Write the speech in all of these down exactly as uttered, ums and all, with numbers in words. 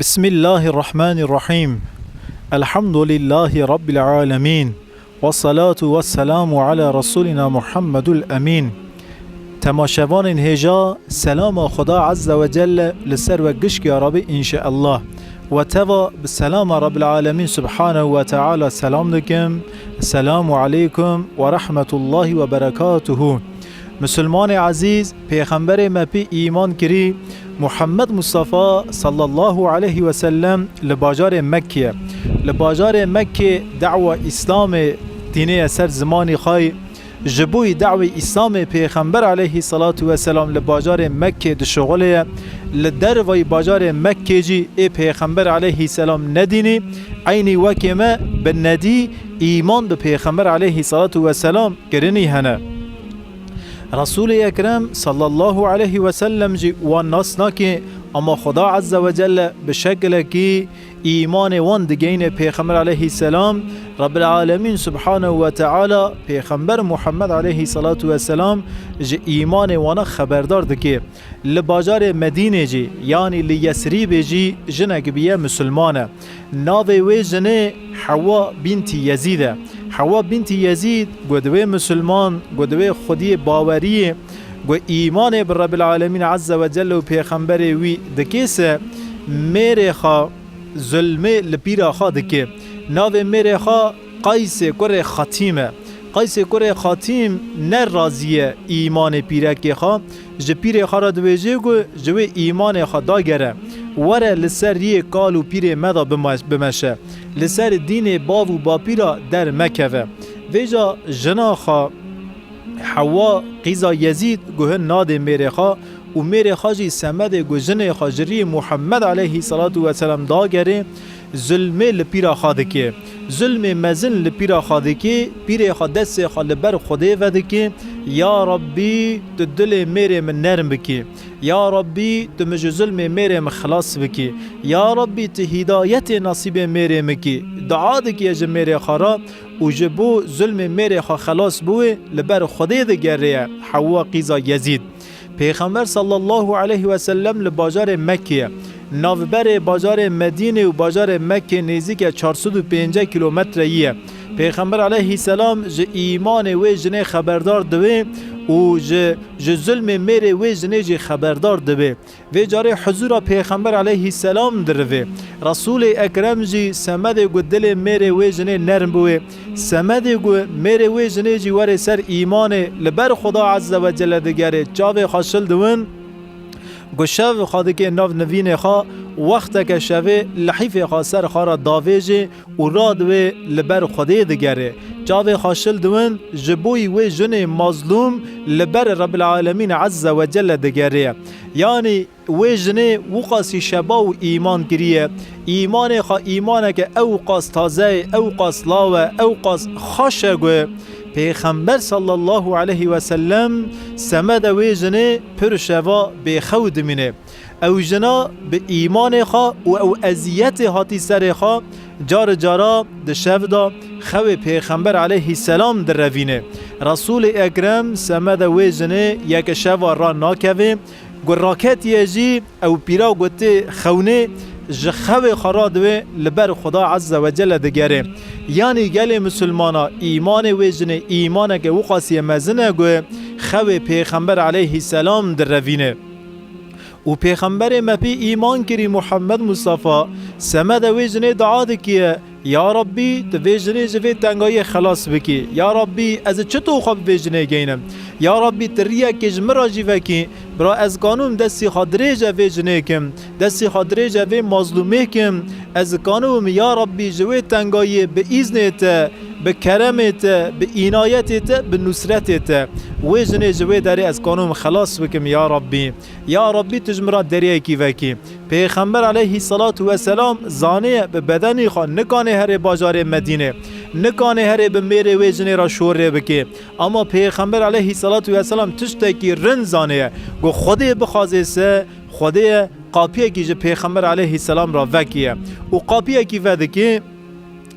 Bismillahirrahmanirrahim. Elhamdülillahi Rabbil alemin. Ve salatu ve selamu ala Resulina Muhammedul Emin. Temaşevanên hêja, selama Xuda Azze ve Celle li ser we gişkî ya Rabî înşeallah. We teva bi selama Rabbil Alemin Subhanehu ve Teala selam dikim. Selamu aleykum ve rahmetullahi ve berekatuhu. Misilmanê ezîz, Pêxemberê me pê îman kirî, Muhammed Mustafa sallallahu aleyhi ve sellem li bajarê Mekkê ye. Li bajarê Mekkê da'wa Îslamê tîneye ser zimanî xwe yî. Ji bo yî da'wê Îslamê Pêxember aleyhî salatu weselam li bajarê Mekkê dişuxuleye. Li dervayî bajarê Mekkê jî ê Pêxember aleyhî selam nedînî, eynî wekê me bi nedî îman bi Pêxember aleyhî salatu weselam kirinî hene. Resûlê Ekrem sallallahu aleyhi ve sellem jî wan nas nake, ama Xuda Azze ve Celle bi şekilekî îmanê wan digeyne Pêxember aleyhisselam. Rabbil Alemin Subhanehu ve Teala Pêxember Muhammed aleyhissalatu vesselam ji îmanê wana xeberdar dike. Li bajarê Medînê jî, yanî li Yesrîbê jî jinek biye misilman e. Navê wê jinê Hewa bîntî Yezîd e. Hewa bîntî Yezîd got wê misilman, got wê xwediyê baweriyê, got îmanê bi Rebbil Alemîn Azze ve Celle û Pêxemberê wî dikê se, mêrê xwe zulmê li pîra xwe dike. Navê mêrê xwe Qaysê kurê Xatîm e. Qaysê kurê Xatîm ne razî ye îmanê pîrekê xwe, ji pîrê xwe re dibêje ku ji wê îmanê xwe dagere, were li ser riyê kal û pîrê me de bime-, bimeşe, li ser dînê bav û bapîra dermekeve. Vêca jina xwe Hewa qîza Yezîd guhin nadê mêrê xwe û mêrê xwe jî semedê ku jinê xwe ji rî Muhammed aleyhî salatu weselam dagerê, zulmê li pîra xwe dike. Zulmê mezin li pîra xwe dike, pîrê xwe destê xwe li ber Xwedê vedike, Ya Rabbî, tu dilê mêrê min nerm bikî. Ya Rabbî, tu min ji zulmê mêrê min xilas bikî. Ya Rabbî, tu hîdayetê nasîbê mêrê min kî. Dua dike ji mêrê xwe re û ji bo zulmê mêrê xwe xelas bûye, li ber Xwedê digeriye, Hewa qîza Yezîd. Pêxember sallallahu aleyhi ve sellem li bajarê Mekkê ye. Navberê bajarê Medînê û bajarê Mekkê nêzîke çar sed û pêncî kîlometreyî ye. Pêxember aleyhisselam ji îmanê wê jinê xeberdar dibe û ji, ji zulmê mêrê wê jinê jî xeberdar dibe. Vê carê huzûra Pêxember aleyhisselam dirive. Resûlê Ekrem jî semedê ku dilê mêrê wê jinê nerm bûye, semedê ku mêrê wê jinê jî were ser îmanê, li ber Xuda Azze ve Celle digere, çavê xwe şil diwin, ku şev xwe dike nav nivînê xwe, wexteke şevê lihîfê xwe ser xwe re davêje, û radibe li ber Xwedê digere. Çavê xwe şil diwin, ji bo yî wê jinê mazlûm li ber Rebbil Alemîn Azze ve Celle digere. Yanî wê jinê wiqasî şeba û îman kiriye. Îmanê xwe îmaneke ewqas taze ye, ewqas law e, ewqas xweş e ku Pêxember sallallahu aleyhi ve sellem semede wê jinê pir şeva bêxew dimîne. Ew jina bi îmanê xwe û ew eziyetê hatî serê xwe, car cara di şev de xewê Pêxember aleyhisselam direvîne. Resûlê Ekrem semede wê jinê yeke şeva ranakeve, ku raketiye jî ew pîra ku tê xewnê ji xewê xwe radibe li ber Xuda Azze ve Celle digere. Yanî gelê misilmana îmanê wê jinê îmaneke wiqasî ye mezin e ku xewê Pêxember aleyhisselam direvîne. Û Pêxemberê me pê îman kirî Muhammed Mustafa, semede wê jinê dua dikiye, Ya Rabbî, tu vê jinê ji vê tengayiyê xelas bikî. Ya Rabbî, ez çito xwe bi vê jinê geynim? Ya Rabbî, tu riyekê ji min re jî vekî. Bira ez kanim destî xwe dirêje vê jinê kim, destî xwe dirêje vê mazlûmê kim. Ez kanim, ya Rabbî, ji wê tengayiyê bi îznê te, bi keremê te, bi înayetê te, bi nusretê te, wê jinê ji wê derê ez kanim xelas bikim, ya Rabbî. Ya Rabbî, tu ji min re deriyekî vekî. Pêxember aleyhissalatu vesselam zaniye bi bedenî xwe nikane herê bajarê Medînê, nikane herê bi mêrê wê jinê re şorê bike. Ama Pêxember aleyhissalatu vesselam tiştekî rind zaniye. Ku Xwedê bixwaze se, Xwedê ye qapiyekî ji Pêxember aleyhisselam re vekiye. Û qapiyekî vedike,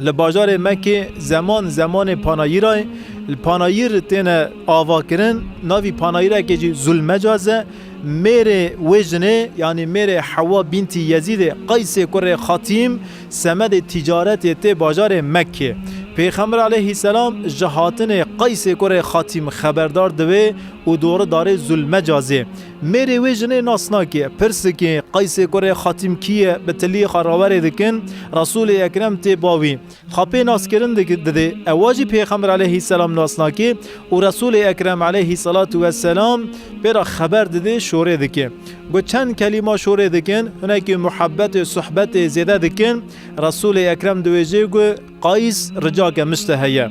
Li bajarê Mekkê zeman zemanê panayîra ye. Li panayîr têne avakirin, navî panayîrekê jî Zulmecaz e. Mêrê wê jinê, yanî mêrê Hewa bîntî Yezîdê, Qaysê kurê Xatîm, semedê tîcaretê tê bajarê Mekkê. Pêxember aleyhisselam ji hatinê Qaysê kurê Xatîm xeberdar dibe û dori darê Zulmecazê. Mêrê wê jinê nas nake, pirs dike, Qaysê kurê Xatîm kî ye, bi tiliyê xwe rawerê dikin, Resûlê Ekrem tê ba wî. Xapê naskirin dik-, didê. Ewa jî Pêxember aleyhisselam nas nake û Resûlê Ekrem aleyhisselatu vesselam pê re xeber didê, şorê dike. Gu çend kelîma şorê dikin, hinekî muhebbetê, suhbetê zêde dikin. Resûlê Ekrem diwêjê gu Qays, ricake min ji te heye.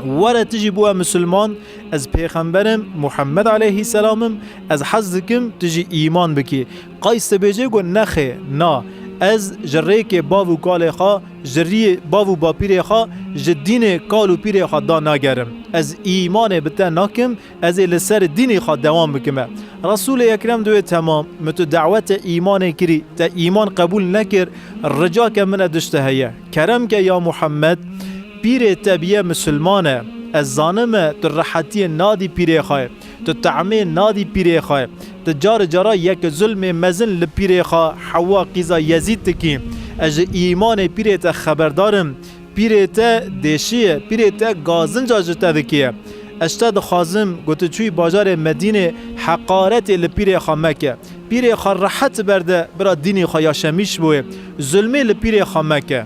Were tu jî biwe misilman, ez pêxember im, Muhammed aleyhisselam im, ez hez dikim tu jî îman bikî. Qays dibêje gu nexê, na, ez ji rêkê bav û kalê xwe, ji riyê bav û bapîrê xwe, ji dînê kal û pîrê xwe da nagerim. Ez îmanê bi te nakim, ez ê li ser dînê xwe dewam bikime. Resûlê Ekrem diwê temam, min tu dawete îmanê kirî, te îman qebûl nekir, ricake min e dişte heye. Kerem ke ya Muhammed, pîrê te biye misilman e. Ez zanim e tu rehetiyê nadî pîrê xwe. Tu tahmê nadî pîrê xwe. Tu car cara yek zulmê mezin li pîrê xwe Hewa qîza Yezîd dikî. Ez ji îmanê pîrê te xeberdar im. Pîrê te dêşî ye, pîrê te gazinca ji te dikê. Ez te dixwazim, got, tu çûyî bajarê Medînê heqaretê li pîrê xwe meke. Pîrê xwe rehet berde, bira dînê xwe yaşemîş bûye. Zulmê li pîrê xwe meke.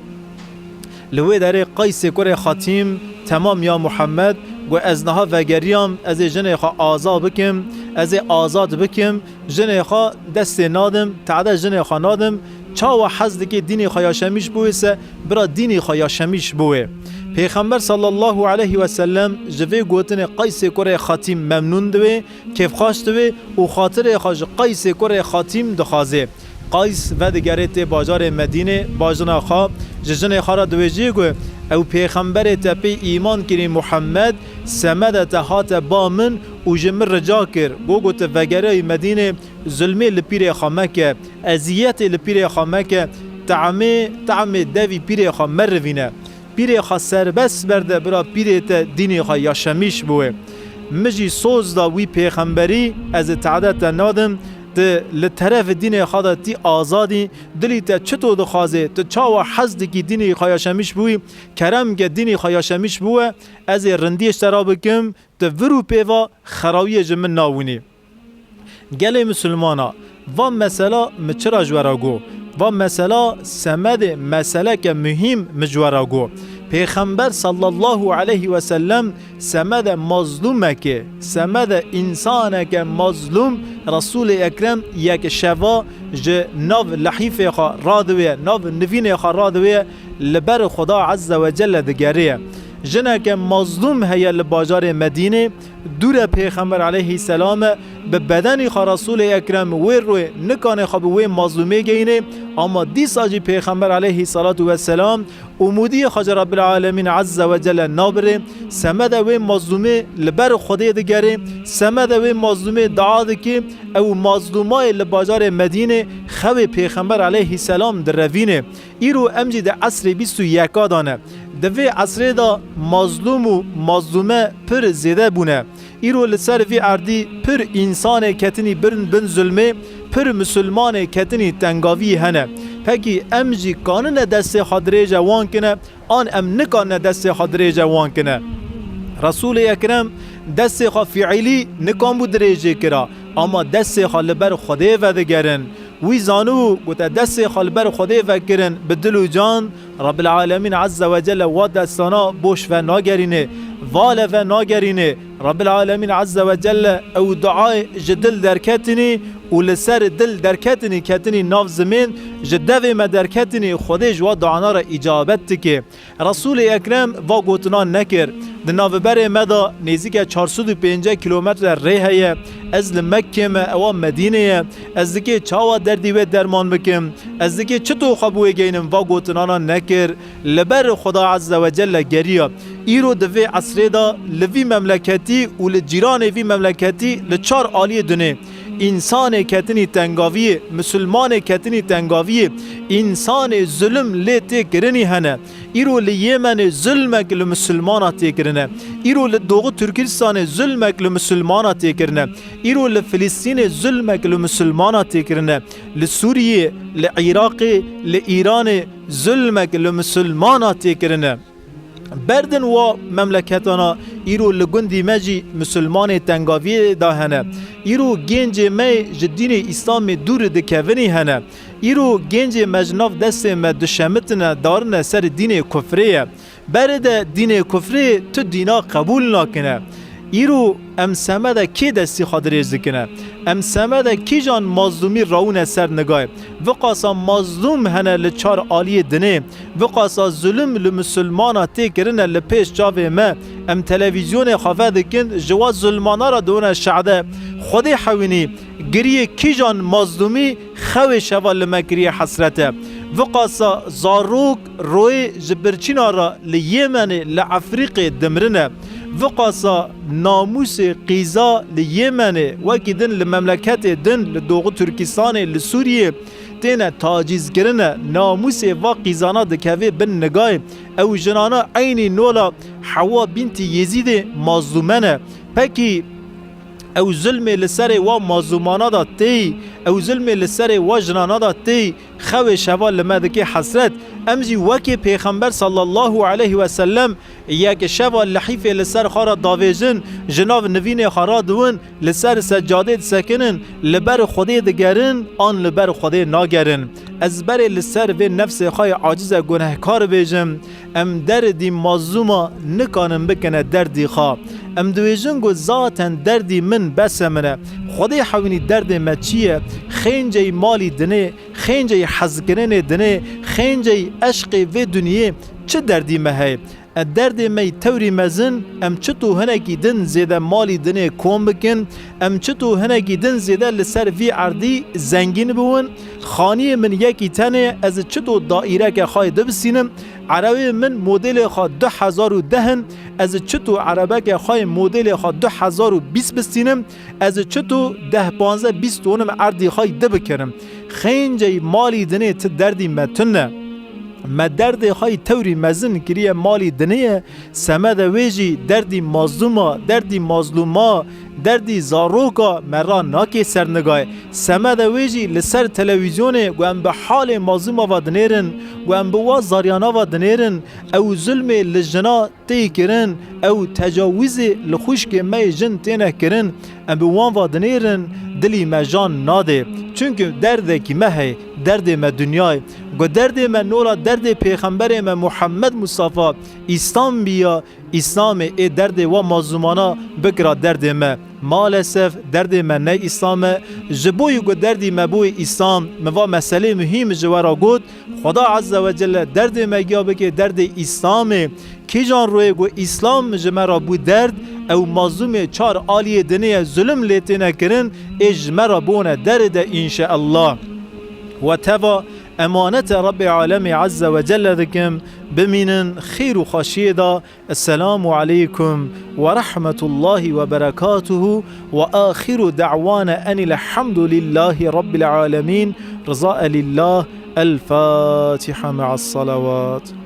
Li wê derê Qaysê kurê Xatîm, temam ya Muhammed, got, ez niha vegeriyam, ez ê jinê xwe aza bikim, ez ê azad bikim, jinê xwe destê nadim, tade jinê xwe nadim, çawa hez dikê dînê xwe yaşemîş bûye se, bira dînê xwe yaşemîş bûye. Pêxember sallallahu aleyhi ve sellem ji vê gotinê Qaysê kurê Xatîm memnûn dibe, kêfxweş dibe û xatirê xwe ji Qaysê kurê Xatîm dixwaze. Qays vedigere tê bajarê Medînê, bajina xwe ji jinê xwe re diwêjî ku, ew pêxemberê te pê îman kirî Muhammed, semede te hate ba min û ji min rica kir. Go, got, tu vegeriyayî Medînê, zulmê li pîrê xwe meke, eziyetê li pîrê xwe meke, tahmê, tahmê devî pîrê xwe merivîne. Pîrê xwe serbest berde, bira pîrê te dînê xwe yaşemîş bûye. Min jî soz da wî pêxemberî, ez ê tade te nadim, tu li terefê dînê xwe de tî azadî, dilî te çito dixwaze, tu çawa hez dikî dînê xwe yaşemîş bûyî, kerem ke dînê xwe yaşemîş bûye, ez ê rindiyê ji te re bikim, tu vir û pêva xerawiyê ji min nawînî. Gelê misilmana, va mesela mi çira ji we re got? Va mesela semedê meseleke muhîm mi ji we re got. Pêxember sallallahu aleyhi ve sellem semede mazlûmekê, semede însaneke mazlûm Resûlê Ekrem yek şeva ji nav lehîfê xwe radiwêye, nav nivînê xwe radiwêye, li ber Xuda Azze ve Celle digeriye. Jineke mazlûm heye li bajarê Medînê, dûre Pêxember aleyhisselam e, bi bedenî xwe Resûlê Ekrem wê rûyê nikane xwe bi wê mazlûmê geyînê, ama dîsa jî Pêxember aleyhisselatu vesselam umûdiyê xwe ji Rabbil Alemîn Azze ve Celle nabirê, semede wê mazlûmê li ber Xwedê digerê, semede wê mazlûmê dua dikê, ew mazlûmayê li bajarê Medînê xewê Pêxember aleyhisselam direvînê. Îro em jî di esrê bîst û yeka de ne. Di vê esrê de mazlûm û mazlûme pir zêde bûne. Îro li ser vî erdî pir însanê ketinî bin, bin zulmê, pir misilmanê ketinî tengaviyê hene. Pekî em jî kanine destê xwe dirêje wan kine, an em nikanine destê xwe dirêje wan kine? Resûlê Ekrem destê xwe fiîlî nikanbû dirêjê kira, ama destê xwe li ber Xwedê vedigerin. Wî zanibû ku te destê xwe li ber Xwedê vekirin bi dil û can, Rabbil Alemîn Azze ve Celle wa destana boş ve nagerîne, vale ve nagerîne. Rabbil Alemîn Azze ve Celle ew duayê ji dil derketinî û li ser dil derketinî, ketinî nav zimên, ji devê me derketinî, Xwedê ji wa duana re îcabet dike. Resûlê Ekrem va gotina nekir. Di navberê me de nêzîke çar sed û pêncî kîlometre rê heye. Ez li Mekkê me, ewa Medînê ye. Ez dikê çawa derdî wê derman bikim? Ez dikê çito xwe bi wê geynim? Va gotinana nekir. Li ber Xuda Azze ve Celle geriya. Îro di vê esrê de li vî memleketî û li cîranê vî memleketî li çar aliyê dinê Însanê ketinî tengaviyê, misilmanê ketinî tengaviyê, însanê zulm lê tê kirinî hene. Îro li Yêmenê zulmek li misilmana tê kirine. Îro li Doğu Türkistanê zulmek li misilmana tê kirine. Îro li Filistînê zulmek li misilmana tê kirine. Li Sûriyê, li Iraqê, li Îranê zulmek li misilmana tê kirine. Berdin wa memleketana îro li gundî me jî misilmanê tengaviyê de hene. Îro gêncê me ji dînê Îslamê dûr dikevinî hene. Îro gêncê me ji nav destê me dişemitine, darine ser dînê kufrê ye. Berê de dînê kufrê tu dîna qebûl nakine. Îro em semede kê destî xwe dirêj dikine? Em semede kîjan mazlûmî rawine ser nigayê? Viqasa mazlûm hene li çar aliyê dinê. Viqasa zulm li misilmana tê kirine li pêş çavê me. Em televîzyonê xwe vedikin, ji wa zulmana re diwine şehde. Xwedê hewînî, giriyê kîjan mazlûmî xewê şeva li me kiriye hesret e. Viqasa zarok royê ji birçîna re li Yêmenê, li Efrîqê dimrine. Viqasa namûsê qîza li Yêmenê, wekî din li memleketê din, li Doğu Türkistanê, li Sûriyê têne tacîzkirine, namûsê va qîzana dikeve bin nigayê. Ew jinana eynî nola Hewa bîntî Yezîdê mazlûme ne. Pekî ew zulmê li serê wa mazlûmana da têyî, ew zulmê li serê wa jinana da têyî, xewê şeva li me dike hesret. Em jî wekî Pêxember sallallahu aleyhi ve sellem yek şeva lihîfê li ser xwe re davêjin, ji nav nivînê xwe radiwin, li ser secadê disekinin, li ber Xwedê digerin, an li ber Xwedê nagerin. Ez berê li ser vê nefsê xwe yê acize gunehkar bêjim, em derdî mazlûma nikanin bikine derdî xwe. Em dibêjin ku zaten derdî min bese min e. Xwedê hewînî derdê me çi ye? Xêncey malî dinê, xêncey hezkirinê dinê, xêncey eşqê vê dinyê çi derdî me heye? E, derdê me yî tewrî mezin, em çito hinekî din zêde malî dinê kom bikin, em çito hinekî din zêde li ser vî erdî zengîn biwin? Xaniyê min yekî tenê, ez çito daîreke xwe yê dibistînim? Erebê min modêlê xwe du hezar û deh in, ez çito erebeke xwe yê modêlê xwe du hezar û bîst bistînim? Ez çito deh panzdeh bîst tonim erdî xwe yê dibikirim? Xêncey malî dinê ti derdî me tune. Me derdê xwe yî tewrî mezin kiriye malî dinê ye, semede wê jî derdî mazlûma, derdî mazlûma, derdî zaroka me ra nakê ser nigayê. Semede wê jî li ser televîzyonê ku em bi halê mazlûma ve dinêrin, ku em bi wa zaryana ve dinêrin, ew zulmê li jina tê kirin, ew tecawizê li xwişkê me yê jin têne kirin, em bi wan ve dinêrin, dilî me jan nadê. Çunku derdekî me heye, derdê me dinyayê. Ku derdê me nola derdê Pêxemberê me Muhammed Mustafa Îslam biya, Îslamê ê derdê wa mazlûmana bikira derdê me. Maalesef derdê me ne Îslam e. Ji bo yî ku derdî me bûyî Îslam, min va meselê muhîm ji we ra got. Xweda Azze ve Celle derdê me giya bike derdê Îslamê. Kîjan royê ku Îslam ji me ra bû derd, ew mazlûmê çar aliyê dinê ye, zulm lê têne kirin, ê ji me ra bûne derê de înşeallah. We teva emanete Rabbê Alemê Azze ve Celle dikim, bimînin xêr û xweşiyê de. Esselamu aleykum ve rahmetullahi ve berekatuhu ve ahiru da'wana enil hamdülillahi rabbil alemin. Rıza elillah. El Fatiha me'as salavat.